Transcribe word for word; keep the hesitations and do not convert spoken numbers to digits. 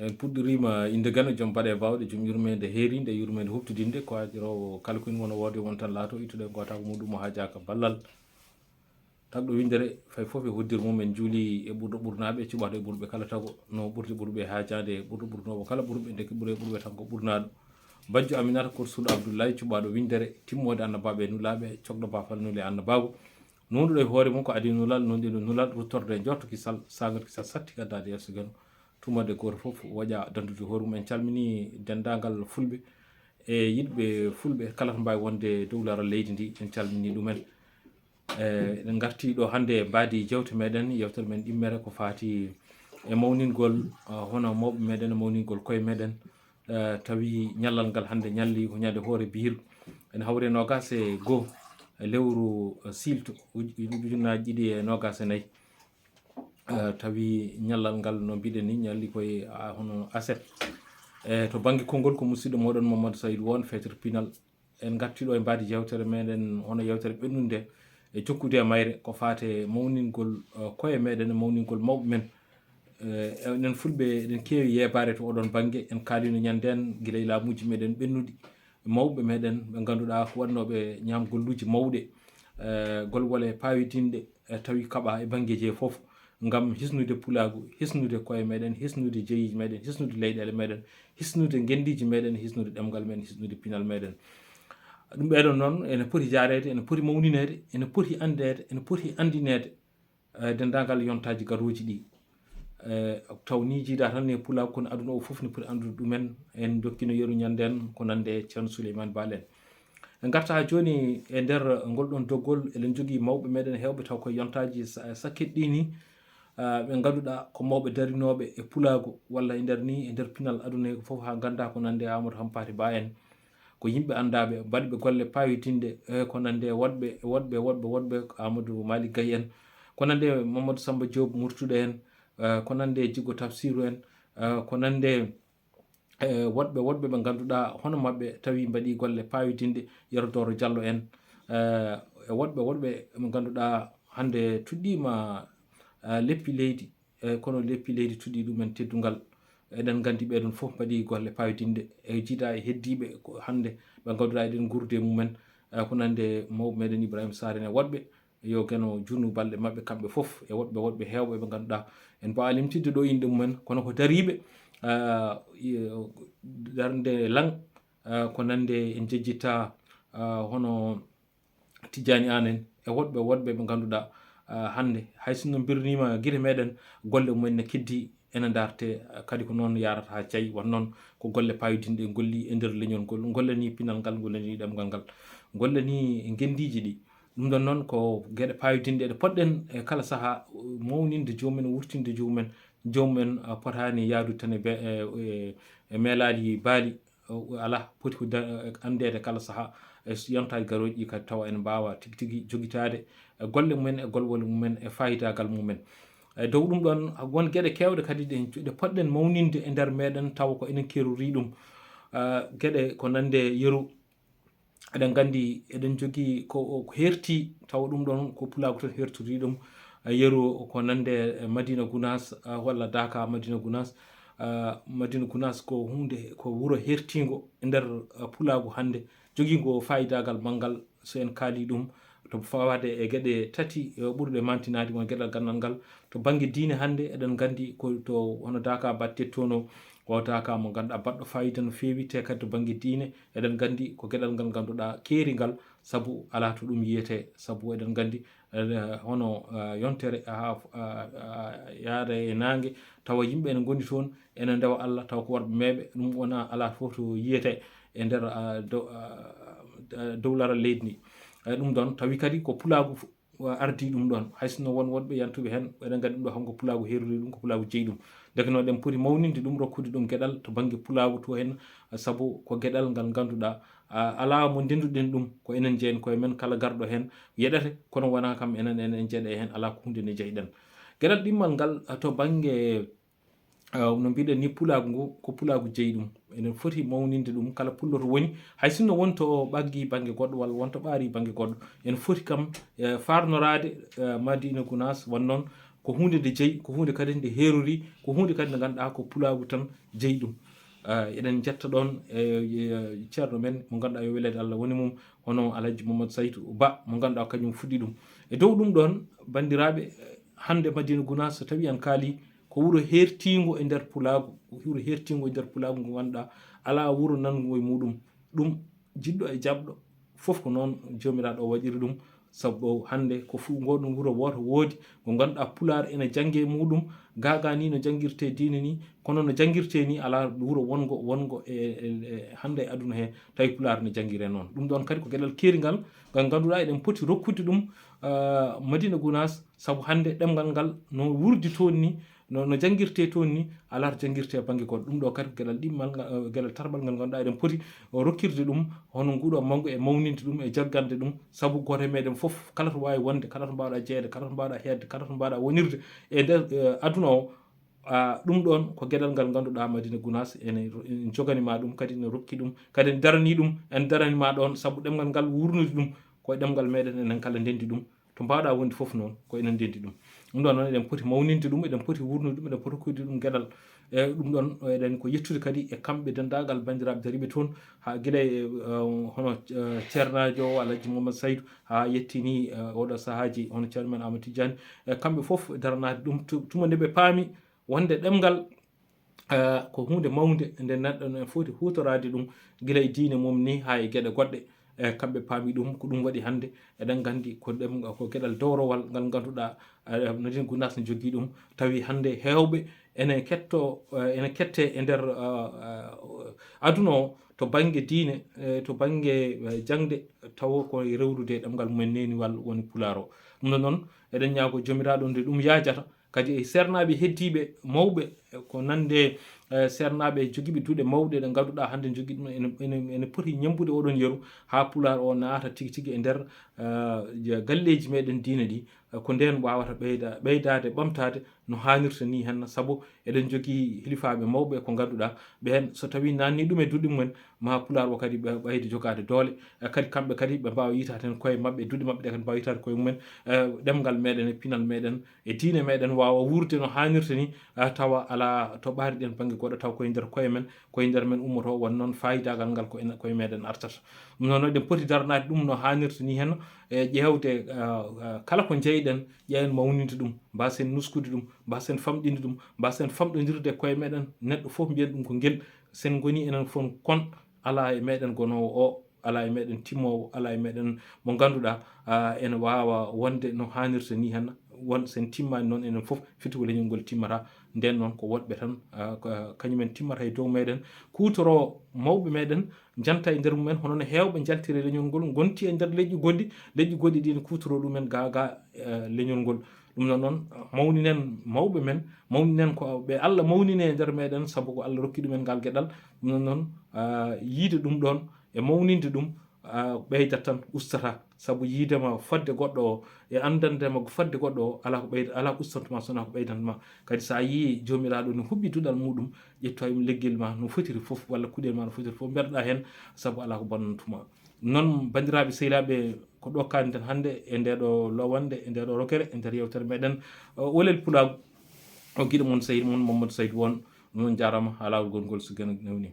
En puɗɗiriima innde Geno, joom baɗe baawɗe, joom yurmeende heeriinde, yurmeende huɓtidinde, ko aajiroowo kala ko woni won o woodi won tan laato, ittuɗo e gootaako muɗum o haajaaka ballal. Tagɗo winndere, fay fof e hoddir mum, en njuuli e ɓurɗo ɓurnaaɓe, cuɓaaɗo e ɓurɓe kala tago, no ɓurti ɓurɓe haajaade e ɓurɗo ɓurnoowo kala ɓurɓe, nde ɓuri e ɓurɓe tan ko ɓurnaaɗo. Bajjo Aminata Korsuɗo Abdullahi, cuɓaaɗo winndere, timmoode annabaaɓe e nulaaɓe, cokɗo baafal nule annabaagu. Nunɗuɗo e hoore mum ko adii nulal, nunɗiɗo nulal, ruttorde e njorto kisal, saagata kisal satti gaddaade yeeso Geno. Tuumorde gooto fof woƴa dandude hoore mum. En calminii denndaangal Fulɓe e yiɗɓe Fulɓe kala to mbaawi wonde e dow laral leydi ndi, en calminii ɗumen. Eh, eɗen ngarti ɗo hannde e mbaadi jeewte meɗen, yewtere men ɗimmere ko faati e mawningol, ah, hono mawɓe meɗen, e mawningol koye meɗen. Eh, tawi ñallal ngal hannde ñalli ko ñande hoore biir. Ene hawri e noogaas e goo e lewru, eh, siilto uj-, ujunnaaji ɗiɗi e noogaas e nayi. Eh, tawi ñallal ngal no mbiɗen ni ñalli koye, ah, hono aset. Eh, to bannge konngol ko musidɗo mooɗon Mamadou Saydou Won, feetere pinal. En ngarti ɗo e mbaadi yewtere meɗen, hono yewtere ɓennunde e jokkude e mayre, ko faate mawningol, eh, koye meɗen e mawningol mawɓe men. Eh, enen Fulɓe eɗen keewi yeebaare to oɗon bannge. En kaalino ñanden gila e laamuuji meɗen ɓennuɗi, mawɓe meɗen ɓe ngannduɗaa ko waɗnooɓe ñaamgolluuji mawɗe, eh, golwole paawidinɗe, eh, tawi kaɓa e banngeeji fof, ngam hisnude pulaagu, hisnude koye meɗen, hisnude jeyiiji meɗen, hisnude leyɗeele meɗen, hisnude ngenndiiji meɗen, hisnude ɗemngal men, hisnude pinal meɗen. Ɗum ɓeɗon noon ene poti jaareede, ene poti mawnineede, ene poti anndeede, ene poti anndineede, eh, denndaangal yontaaji garooji ɗi. Eh, taw ni jiidaa tan e pulaagu, kono aduna o fof ne poti anndude ɗumen. En ndokkino yeru ñanden ko nande e Ceerno Souleymane Baal en. En ngarta haa jooni e nder ngol ɗon doggol, eɗen njogii mawɓe meɗen heewɓe taw koye yontaaji sa-, sakket ɗi ni, ah, ɓe ngannduɗaa ko mawɓe darinooɓe e pulaagu, walla e nder ni, e nder pinal aduna he ko fof, haa nganndaa ko nande e Amadou Hampâté Bâ en. Ko yimɓe anndaaɓe, mbaɗɓe golle paawidinɗe, eh, ko nande e woɗɓe, woɗɓe, woɗɓe, woɗɓe, Amadou Malick Gaye en, ko nande e Mamadou Samba Diop Murtuɗo en, eh, ko nande e Jiggo Tafsiru en, eh, ko nande e woɗɓe, woɗɓe ɓe ngannduɗaa hono maɓɓe tawi mbaɗii golle paawidinɗe, Yero Dooro Jallo en, eh, e woɗɓe, woɗɓe ɓe ngannduɗaa hannde tuɗɗiima, eh, leppi leydi, eh, kono leppi leydi tuɗɗii ɗumen teddungal. Eɗen nganndi ɓeɗon fof mbaɗii golle paawidinɗe, e jiidaa e heddiiɓe ko hannde ɓe ngannduɗaa eɗen nguurdi e mumen, eh, ko nande mawɓe meɗen Ibrahima Sarr en e woɗɓe, yo Geno juutnu balɗe maɓɓe kamɓe fof, e woɗɓe, woɗɓe heewɓe ɓe ngannduɗaa en mbaawaa limtidde ɗo innde mumen, kono ko dariiɓe, ah, i-, darnde Laŋ, ah, ko nande en njejjita, ah, hono Tijjaani Aan en, e woɗɓe, woɗɓe ɓe ngannduɗaa, ah, hannde hay sinno mbirniima gite meɗen, golle mumen ne keddi, ene ndarte, ah, kadi ko noon yaarata haa cayi, won noon ko golle paawidinɗe ngolli e nder leñol ngol, ngollanii pinal ngal, ngollanii ɗemngal ngal, ngollanii ngenndiiji ɗi. Ɗum ɗon noon ko geɗe paawidinɗe ɗe poɗɗen e kala sahaa mawninde joomum en, wurtinde joomum en. Joomum en, ah, potaani yahdude tan e be-, e, e, e meelaali baali, o, o alaa, poti ko da-, anndeede kala sahaa e s-, yontaaji garooji ɗi kadi tawa ene mbaawa tigi tigi jogitaade e golle mumen, e golwole mumen, e faayidaagal mumen. E dow ɗum ɗon, won geɗe keewɗe kadi ɗe, ɗe poɗɗen mawninde e nder meɗen tawa ko enen keerori ɗum. Ah, geɗe ko nande yeru, eɗen nganndi, eɗen njogii ko, ko herti, tawa ɗum ɗon ko pulaagu tan hertori ɗum. Eh, yeru ko nande e Madina Gunaas, ah, walla Daaka Madina Gunaas. Ah, Madina Gunaas ko huunde, ko wuro hertiingo e nder, ah, pulaagu hannde, jogiingo faayidaagal manngal. So en kaalii ɗum, to fawaade e geɗe tati, eh, ɓurɗe mantinaade, won geɗal ganndal ngal. To bannge diine hannde, eɗen nganndi ko to hono Daaka Batte Tono, ko Daaka mo ngannduɗaa baɗɗo faayida no feewi, te kadi to bannge diine, eɗen nganndi ko geɗal ngal ngannduɗaa keeri ngal, sabu alaa to ɗum yiyetee, sabu eɗen nganndi, eh, hono, eh, yontere, ah, ah, ah, yaada e naange, tawa yimɓe ene ngondi toon, ene ndewa Allah, tawa ko worɓe meeɓe, ɗum wona alaa fof to yiyetee e nder, ah, dow, ah, dow laral leydi ndi. Eh, ɗum ɗon tawi kadi ko pulaagu fu-, wa-, ardii ɗum ɗon. Hay sinno won woɗɓe yantuɓe heen, eɗen nganndi ɗum ɗo kam ko pulaagu heerori ɗum, ko pulaagu jeyi ɗum. Ndeke noon eɗen poti mawninde ɗum, rokkude ɗum geɗal to bannge pulaagu to heen, sabu ko geɗal ngal ngannduɗaa, a, alaa mo ndennduɗen ɗum, ko enen jeyen koye men, kala garɗo heen yeɗete, kono wonaa kam enen, enen en jeeɗa e heen, alaa ko huunde nde njeyɗen. Geɗal ɗimmal ngal, a, to bannge, a, no mbiɗen ni, pulaagu ngu, ko pulaagu jeyi ɗum. Enen foti mawninde ɗum, kala pullo to woni, hay sinno won to ɓaggi bannge goɗɗo walla won to ɓaari bannge goɗɗo. En foti kam, e, faarnoraade, e, Madina Gunaas, won noon ko huunde nde jeyi, ko huunde kadi nde heerori, ko huunde kadi nde ngannduɗaa ko pulaagu tan jeyi ɗum. Ah, eɗen njetta ɗoon e, e ceerno men mo ngannduɗaa yo weleede Allah woni mum, hono Alhaji Mamadou Saydou Ba mo ngannduɗaa kañum fuɗɗi ɗum. E dow ɗum ɗoon, banndiraaɓe, hannde Madina Gunaas so tawii en kaalii, ko wuro heertiingo e nder pulaagu, wuro heertiingo e nder pulaagu ngo ngannduɗaa alaa wuro nanngungo e muɗum. Ɗum jiɗɗo e jaɓɗo fof ko noon Joomiraaɗo o waɗiri ɗum, sabu hannde ko fuu ngoo ɗum wuro wooto woodi, ngo ngannduɗaa pulaar ene jannge e muɗum, gaagaa nii no janngirtee diine nii, kono no janngirtee nii alaa wuro wonngo, wonngo e, e, e hannde e aduna he, tawi pulaar ne janngiree noon. Ɗum ɗoon kadi ko geɗal keeringal, ngal ngannduɗaa eɗen poti rokkude ɗum, ah, Madina Gunaas, sabu hannde ɗemngal ngal no wuurdi toon nii, no, no janngirtee toon nii, alaa to janngirtee bannge goɗɗo. Ɗum ɗo kadi ko geɗal ɗimmal, ngal, eh, geɗal tataɓal ngal ngannduɗaa eɗen poti o rokkirde ɗum, hono nguɗo manngu e mawninde ɗum e jaggande ɗum, sabu gooto e meɗen fof, kala to waawi wonde, kala to mbaawɗaa jeyeede, kala to mbaawɗaa heedde, kala to mbaawɗaa wonirde e nder, eh, aduna o, ah, ɗum ɗoon ko geɗal ngal ngannduɗaa Madina Gunaas ene, en jogani ma ɗum, kadi ene rokki ɗum, kadi en daranii ɗum, en daranii ma ɗoon, sabu ɗemngal ngal wuurnude ɗum, ko e ɗemngal meɗen enen kala ndenndi ɗum. To mbaawɗaa wonde fof noon, ko enen ndenndi ɗum. Ɗum ɗoon noon, eɗen poti mawninde ɗum, eɗen poti wuurnude ɗum, eɗen poti hokkirde ɗum geɗal. E ɗum ɗoon, eɗen ko yettude kadi e kamɓe denndaangal banndiraaɓe dariiɓe toon, haa gila e, eh, hono, eh, ceernaajo o, Alhaji Mamadou Saydou, haa yetti nii, eh, oɗo sahaaji, hono ceerno men Amadou Tidiane. E kamɓe fof daranaade ɗum tu-, tuma nde ɓe paami wonde ɗemngal, eh, ko huunde mawnde nde neɗɗo ne foti huutoraade ɗum gila e diine mum ni haa e geɗe goɗɗe. E kamɓe paami ɗum, ko ɗum waɗi hannde eɗen nganndi ko ɗem, ko geɗal dowrowal ngal ngannduɗaa, eh, Madina Gunaas ne jogii ɗum. Tawi hannde heewɓe ene ketto, eh, ene kette e nder, eh, eh, aduna o to bannge diine, eh, to bannge, eh, jaŋde, tawo ko e rewrude e ɗemngal mumen neeniwal woni pulaar o. Ɗum ɗo noon, eɗen ñaago Joomiraaɗo nde ɗum yaajata, kadi e seernaaɓe heddiiɓe mawɓe, ko nande, eh, seernaaɓe jogiiɓe duɗe mawɗe ɗe ngannduɗaa hannde njogii ɗum ene, ene, ene poti ñemmbude oɗon yeru haa pulaar o naata tigi tigi e nder, eh, galleeji meɗen diine ɗi, eh, ko ndeen waawata ɓeyda-, ɓeydaade, ɓamtaade no haanirta nii heen, sabu eɗen njogii hilifaaɓe mawɓe ko ngannduɗaa ɓeen so tawii naatnii ɗum e duɗe mumen, ma pulaar o kadi ɓe ɓeyda jogaade doole, eh, kadi kamɓe kadi ɓe mbaawa yiytaade heen koye maɓɓe, duɗe maɓɓe ɗe kadi mbaawa yiytaade koye mumen, eh, ɗemngal meɗen e pinal meɗen, e diine meɗen waawa wuurde no haanirta ni, ah, tawa alaa to ɓaari ɗen bannge goɗɗo, tawa koye nder koye men, koye nder men ummoto, won noon faayidaagal ngal ko en, koye meɗen artata. Ɗum noon, eɗen poti daranaade ɗum no haanirta ni heen, e ƴeewde, ah, ah, kala ko njeyɗen, ƴeewen mawninde ɗum, mbaasen nuskude ɗum, mbaasen famɗinde ɗum, mbaasen famɗondirde koye meɗen, neɗɗo fof mbiyen ɗum ko ngel, sen ngoni enen fof kon, alaa e meɗen gonoowo o, alaa e meɗen timmoowo, alaa e meɗen mo ngannduɗaa, ah, ene waawa wonde no haanirta ni heen, won sen timmaani noon enen fof, firti ko leñol ngol timmata. Ndeen noon ko woɗɓe tan, ah, ko, ah, kañumen timmata e dow meɗen, kuutoroo mawɓe meɗen, njanta e nder mumen, hono no heewɓe njaltiri e leñol ngol, ngonti e nder leƴƴi goɗɗi, leƴƴi goɗɗi ɗin kuutoroo ɗumen gaa gaa, eh, leñol ngol. Ɗum noon noon, mawninen mawɓe men, mawninen ko ɓe Allah mawnini e nder meɗen, sabu ko Allah rokki ɗumen ngal geɗal. Ɗum noon noon, ah, yiide ɗum ɗoon e mawninde ɗum, ah, ɓeydat tan, ustata. Sabu yiidema fodde goɗɗo o, e anndandema fodde goɗɗo o, alaa ko ɓeyda-, alaa ko ustantuma, so wonaa ko ɓeydantuma. Kadi so a yii Joomiraaɗo no huɓɓi duɗal muɗum, ƴettoya leggel ma no fotiri fof, walla kuɗel ma no fotiri fof, mbeɗa heen, sabu alaa ko bonnantuma. Noon, banndiraaɓe sehilaaɓe, ko ɗo kaanten hannde e nde ɗo lowannde, e nde ɗo rokere, e nder yewtere meɗen, o, Olel Pulaagu, o giɗo mon, sehil mon, Mamadou Saydou Won. Noon, jaaraama, haa laawol gongol so geno newni.